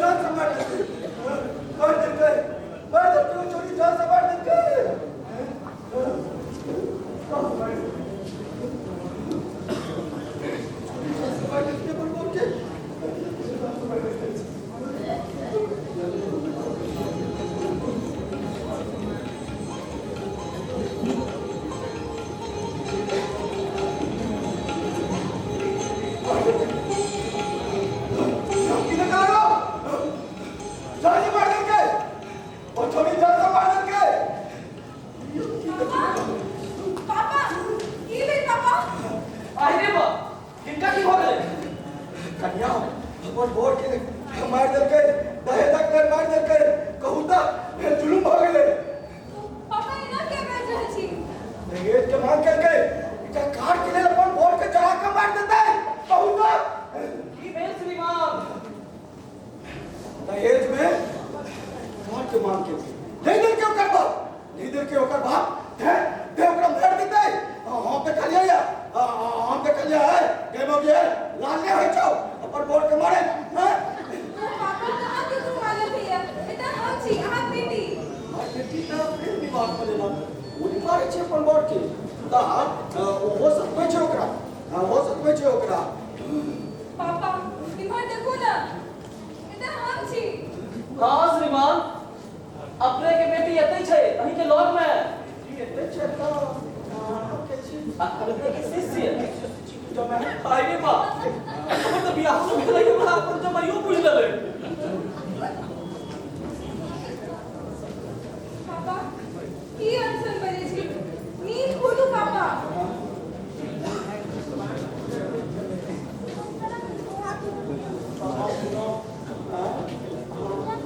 जान से मार देलकै, मार देलकै, मार देलकै ओ छौड़ी, जान से मार देलकै। जान से मार देलकै। जान से मार देलकै अपन बाप के। जान से मार देलकै। की देखा लगा? जान से मार देलकै। ओ छौड़ी जान से मार देलकै। पापा, की भेल पापा? आहि रे बा, हिनका की भऽ गेलै? कन्या अपन बोर के मारि देलकै, दहेजक लेल मारि देलकै। कहू तऽ फेर जुलुम भऽ गेलै। पापा, एना किया बाजि रहल छी? दहेज के मांग केलकै, एकटा कार के लेल अपन बोर के चढ़ा के मारि देतै। कहू तऽ की भेल श्रीमान? दहेज में कार के मांग केलकै, नहि देलकै ओकर बाप, नहि देलकै ओकर बाप दे दे ओकरा मारि देतै। हम देखलियै या, हम देखलियै है गे मौगी, लाल नहि होइ छौ अपन बोर के मारे हैं? पापा, कहाँ केकरो मारल भैया? एतऽ हम छी, अहाँक बेटी। हमर बेटी तऽ प्रेम विवाह कऽ लेलक, ओ नहि मारै छै अपन बर के, मुदा ओहो सतबै छै ओकरा, ओहो सतबै छै ओकरा। पापा, इम्हर देखू ने, एतऽ हम छी। हँ श्रीमान, अपने के बेटी एतै छै, अहीं के लग में। बेटी एतै छै तऽ अहाँ के छी? अपने के शिष्य। जमाइ। आइ रे बा, हमर तऽ बियाहो भेलै, हमरा अपन जमाइयो बुझि लेलै। पापा, की अनसन बजै छी? नींद खोलू पापा।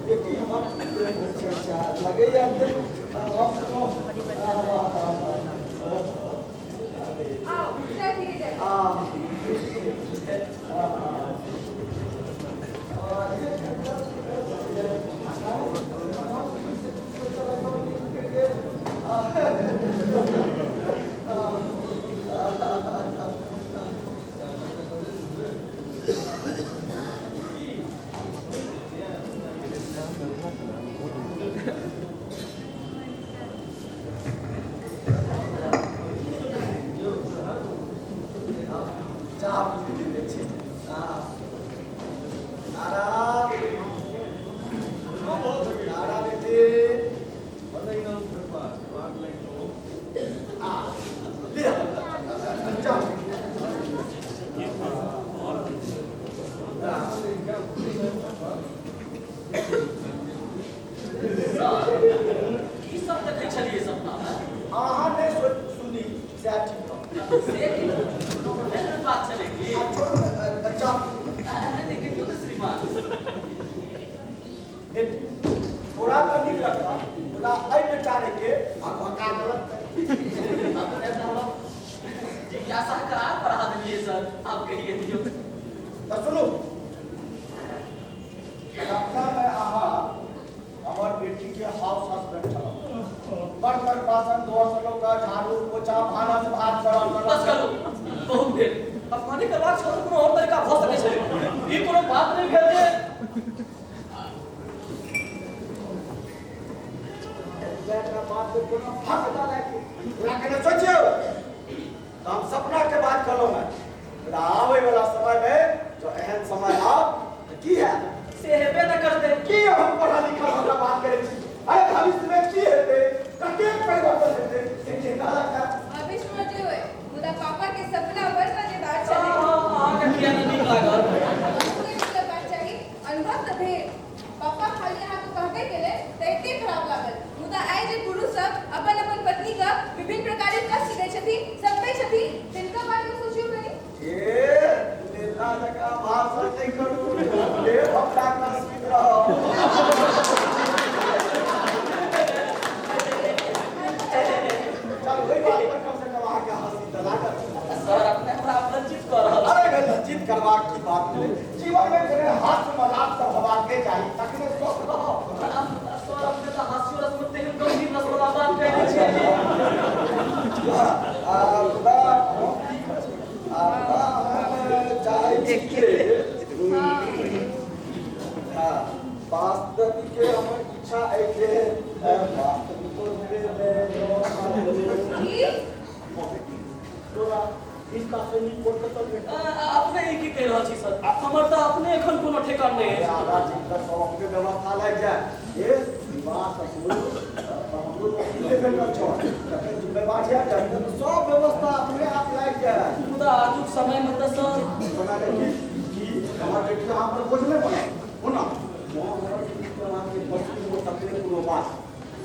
बेटी हमर अच्छा लगैया। आउ, चाय पीके जाय। चाह पी लै छी। तारा, तारा बेटी, आ लिअ चाह। की सब देखै छलियै सपना मे? अहाँ नहि सुनी सएह ठीक रहत। से की एहन बात छलै की? आ छोड़ू ने, चाह। नहि नहि, कहियौ तऽ श्रीमान। बेटी, थोड़ा तऽ नीक लगता, मुदा एहि बेचारे के भकभका देलक। अपने तऽ हमरा जिज्ञासा करा बढ़ा देलियै सर, आब कहिए दियौ। तऽ सुनू, सपना में अहाँ हमर बेटी के हाउस हस्बैंड छलहुँ, बर्तन बासन धोअ सँ लऽ कऽ झाड़ू पोछा, भानस भात करऽ सँ लऽ बस कऽ। करू, बहुत भेल। अपमानित करबाक छल तऽ कोनो आओर तरीका भऽ सकै छलै, ई कोनो बात नहि भेल जे बेटा बात के कोनो फक डाले के ओकरा कने सोचियौ। तऽ हम सपना के बात कहलहुँ हेँ, मुदा आबै वाला समय में जँ एहन समय आओत तऽ की हैत? से हेबे नहि करतै। की हम पढ़ल लिखल हमरा बात करै छी? अरे, भविष्य में की हेतै, कतेक परिवर्तन हेतै, से के कहलक है? भविष्य में जे होय, मुदा पापा के सपना बड़ मजेदार हँ छलै। हँ, अहाँके किया नहि नीक लागल? अहूँके नीक लगबाक चाही, अनुभव तऽ भेल। पापा खाली अहाँके कहबे केलै तऽ एतेक खराब लागल, मुदा आइ जे पुरुष सब अपन अपन पत्नीके विभिन्न प्रकारे कष्ट दै छथिन, सतबै छथिन, तिनका बारेमे सोचियौ कनी। हे, नेता जकाँ भाषण नहि करू। हे, हमरा कस्मित रहब। चल, ओहि बात पर कम से कम अहाँके हँसी तऽ लागल। सर, अपने हमरा लज्जित कऽ रहल छी। अरे, लज्जित करबाक की बात भेलै? जीवन में कने हास्य मजाक सब होबाक के चाही, तखने स्वस्थ रहब। सर, अपने तऽ हास्य रस में तेहन गंभीर रस वाला बात कहि दै छियै जे मुदा हम की करी? मुदा हम चाहै छी कि हाँ। वास्तविके हमर इच्छा अछि जे वास्तविको रूपे की तोरा हिनका से नीक कोन कतऽ भेटत? अपने ई की कहि रहल छी सर? हमर तऽ अपने एखन कोनो ठेकान नहि अछि। आधा चीज तऽ सब अपने व्यवस्था लागि जाय। ए विवाह ससुर हमरो नौकरी नहि भेटल छल, तखन जिम्मेवार छै तखन सब व्यवस्था अपने आप लागि जाय। मुदा आजुक समयमे तऽ सर बना देखी कि हमर बेटी अहाँ पर बोझ नहि बनत। ओना जँ हमर बेटी अहाँके बस तखने कोनो बात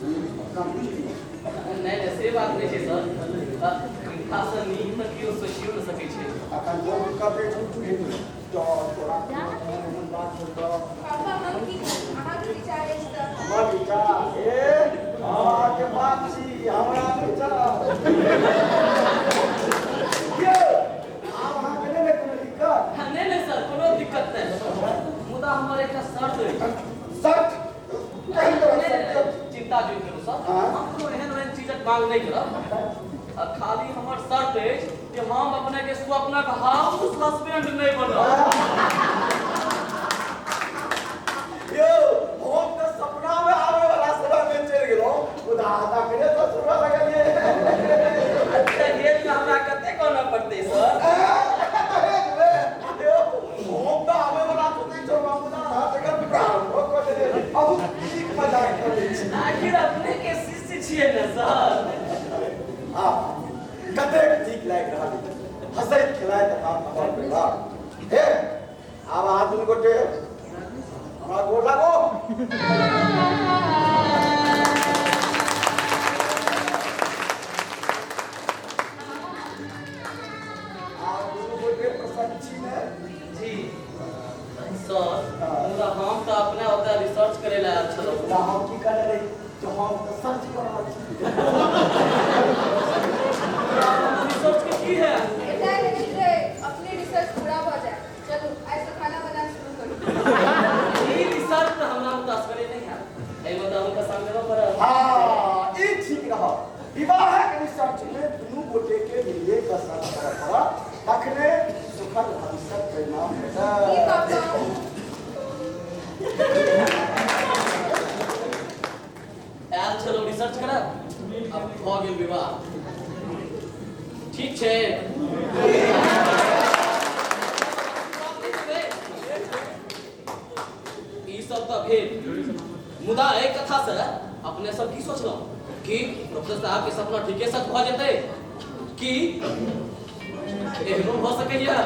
अपना बुझि लिअ। नहि नहि, से बात नहि छै सर। हिनकासँ नीक तऽ केओ सोचियो नहि सकै छै। अखन जो दिक्कत अछि बुझि तऽ तोरा कोनो एहन बात छौ तऽ पापा, हम की कहू, अहाँके विचार अछि तऽ हमर विचार? ए हम अहाँके बाप छी, हमरा विचार यौ आब अहाँके नहि ने कोनो दिक्कत? नहि नहि सर, कोनो दिक्कत नहि, मुदा हमर एकटा शर्त अछि। शर्त? चिंता जुनि करू सर, हम कोनो एहन ओहन चीजक मांग नहि करब। आ खाली हमर शर्त अछि जे हम अपने के स्वप्नक हाउस हस्बैंड नहि बनब। यौ हम तऽ सपना मे आबै वाला समय मे चलि गेलहुँ, मुदा अहाँ तखने ससुरा लगलियै। दहेज मे हमरा कते कहना पड़तै सर? यौ हम तऽ आबै वाला सोचै छलहुँ, मुदा अहाँ तकर प्रारम्भ कऽ देलियै। बहुत नीक मजाक करै छी। आखिर अपने के शिष्य छियै ने सर। आ कतेक नीक लागि रहल अछि हँसैत खेलाइत हमर परिवार। हे आब अहाँ दुनू गोटे हमरा गोर लागो। आब दुनू गोटे प्रसन्न छी ने? जी सर, मुदा हम तऽ अपने ओतऽ रिसर्च करै लए आयल छलहुँ। मुदा हम की करने रही जे हम तऽ सर्च कऽ रहल छी। रिसर्च के की है? एतय रहैत रहै अपने रिसर्च पूरा भऽ जाय। चलू, आइसँ खाना बनायब शुरू करू। ई रिसर्च तऽ हमरा ओतऽ असगरे नहि हैत, एहिमे तऽ अहूँके संग देबऽ पड़त। हँ, ई ठीक रहत। विवाहक रिसर्च मे दुनू गोटे के मिलिए कऽ सर्च करऽ पड़त, तखने सुखद भविष्यक परिणाम की भेटत। पापा? आयल छलहुँ रिसर्च करब, अब भऽ गेल विवाह। ठीक छै, ई सब तऽ भेल, मुदा एहि कथा से अपने सब की सोचलहुँ कि प्रोफेसर साहब के सपना ठीके सच भऽ जेतै कि एहनो भऽ सकैया?